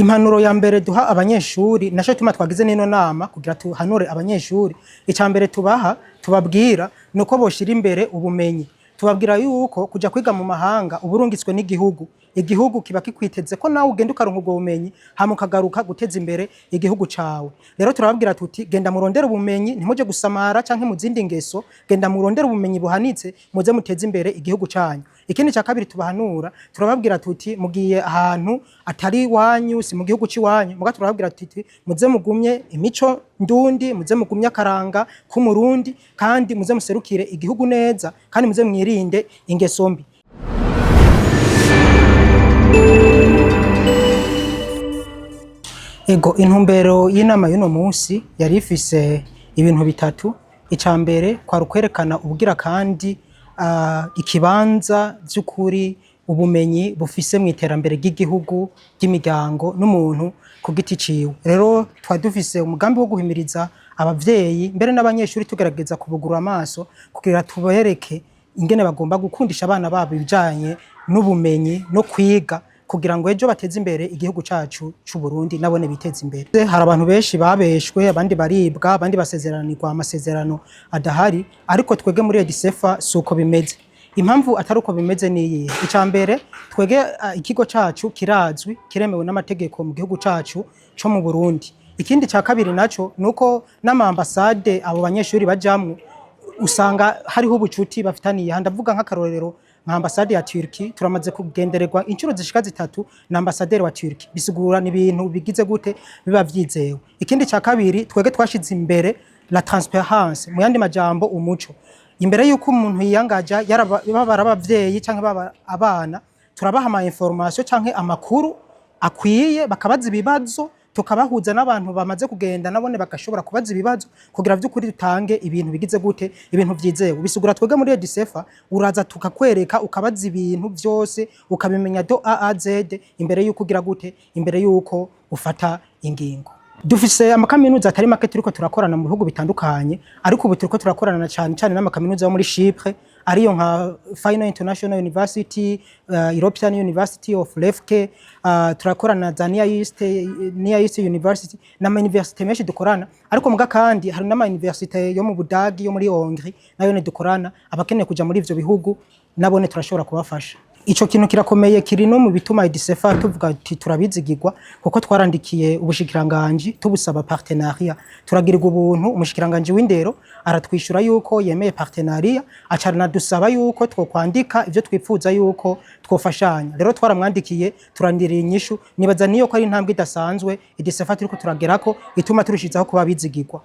Impanuro ya mbere duha abanyeshuri, naco tuma twagize n'ino nama kugira tuhanure abanyeshuri, ica mbere tubaha, tubabwira, nuko boshira imbere ubumenyi. Tubabwira yuko kuja kwiga mu mahanga uburungitswe n'igihugu, igihugu kiba kikwiteze ko nawe ugenda ukaronka ubwo bumenyi, hama ukagaruka guteza imbere igihugu cawe. Rero turababwira tuti: "Genda murondere ubumenyi, ntimuje gusamara canke mu zindi ngeso. Genda murondere ubumenyi buhanitse, muze muteze imbere igihugu canyu." Ikindi ca kabiri tubahanura, turababwira tuti: "Mugiye ahantu atari iwanyu, si mu gihugu c'iwanyu, muga turababwira tuti: muze mugumye imico ndundi, muze mugumye akaranga k'Umurundi, kandi muze muserukire igihugu neza, kandi muze mwirinde ingeso mbi." Ego, intumbero y'inama y'uno munsi yari ifise ibintu bitatu. Ica mbere kwari ukwerekana ubugira kandi ikibanza vy'ukuri ubumenyi bufise mu iterambere ry'igihugu, ry'imiryango n'umuntu ku giti ciwe. Rero twari dufise umugambi wo guhimiriza abavyeyi mbere n'abanyeshuri, tugerageza kubugurura amaso kugira tubereke ingene bagomba gukundisha abana babo ibijanye n'ubumenyi no kwiga, kugira ngo ejo bateze imbere igihugu cacu c'u Burundi, nabone biteze imbere. Hari abantu benshi babeshwe, abandi baribwa, abandi basezeranirwa amasezerano adahari, ariko twebwe muri Edisefa si uko bimeze. Impamvu atari uko bimeze niyihe? Ica mbere, twebwe ikigo cacu kirazwi, kiremewe n'amategeko mu gihugu cacu co mu Burundi. Ikindi ca kabiri naco nuko n'ama ambassade abo banyeshuri bajamwo usanga hariho ubucuti bafitaniye. Ndavuga nk'akarorero nka ambasade ya Turkey, turamaze kugendererwa inshuro zishika zitatu na ambasaderi wa Turkey. Bisigura ni ibintu bigize gute, biba vyizewe. Ikindi ca kabiri, twebwe twashize imbere la transparence, mu yandi majambo umuco. Imbere yuko umuntu yiyangaja, baba ari abavyeyi canke baba abana, turabaha ama information canke amakuru akwiye, bakabaza ibibazo, tukabahuza n'abantu bamaze kugenda, nabone bagashobora kubaza ibibazo, kugira vy'ukuri dutange ibintu bigize gute, ibintu vyizewe. Bisigura twebwe muri Edisefa uraza tukakwereka, ukabaza ibintu vyose, ukabimenya de A à Z imbere yuko ugira gute, imbere yuko ufata ingingo. Dufise amakaminuza atari make turiko turakorana mu bihugu bitandukanye, ariko ubu turiko turakorana cyane cyane n'amakaminuza yo muri Chypre, ariyo nka Final International University, European University of Lefke, turakorana na za Near East University n'ama université menshi dukorana. Ariko muga kandi hari n'ama université yo mu Budagi, yo muri Hongrie, nayo ne dukorana. Abakeneye kuja muri ivyo bihugu nabone turashobora kubafasha. Ico kintu kirakomeye, kiri no mu bituma Edisefa tuvuga ati turabizigirwa, kuko twarandikiye ubushikiranganji tubusaba partenariat, turagirirwa ubuntu, umushikiranganji w'indero aratwishura yuko yemeye partenariat, aca dusaba yuko twokwandika ivyo twipfuza yuko twofashanya. Rero twaramwandikiye, turandiriye inyishu. Nibaza niyo ko ari intambwe idasanzwe Edisefa turiko turagerako, ituma turushizaho kuba bizigirwa.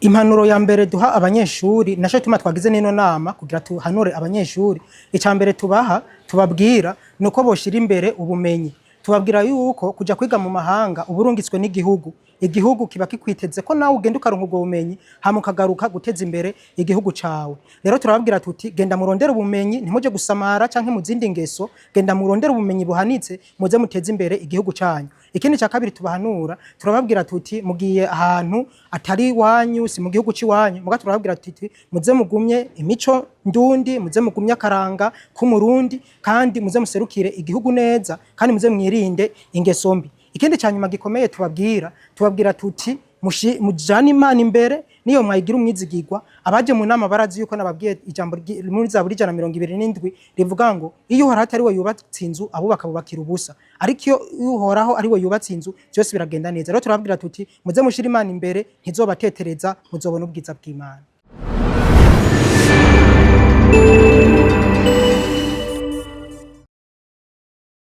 Impanuro ya mbere duha abanyeshuri, naco tuma twagize n'ino nama kugira tuhanure abanyeshuri, ica mbere tubaha, tubabwira, nuko boshira imbere ubumenyi. Tubabwira yuko kuja kwiga mu mahanga uburungitswe n'igihugu, igihugu kiba kikwiteze ko nawe ugenda ukaronka ubwo bumenyi, hama ukagaruka guteza imbere igihugu cawe. Rero turababwira tuti: "Genda murondere ubumenyi, ntimuje gusamara canke mu zindi ngeso. Genda murondere ubumenyi buhanitse, muze muteze imbere igihugu canyu." Ikindi ca kabiri tubahanura, turababwira tuti: "Mugiye ahantu atari iwanyu, si mu gihugu c'iwanyu, muga turababwira tuti: muze mugumye imico ndundi, muze mugumye akaranga k'Umurundi, kandi muze muserukire igihugu neza, kandi muze mwirinde ingeso mbi." Ikindi ca nyuma gikomeye tubabwira, tubabwira tuti: "Mujane Imana imbere, niyo mwayigira umwizigirwa." Abaje mu nama barazi yuko nababwiye ijambo muri Zaburi 127 rivuga ngo: "Iyo Uhoraho atari we yubatse inzu, abubaka bubakira ubusa, ariko iyo Uhoraho ari we yubatse inzu, byose biragenda neza." Rero turababwira tuti: "Muze mushire Imana imbere, ntizobatetereza, muzobona ubwiza bw'Imana."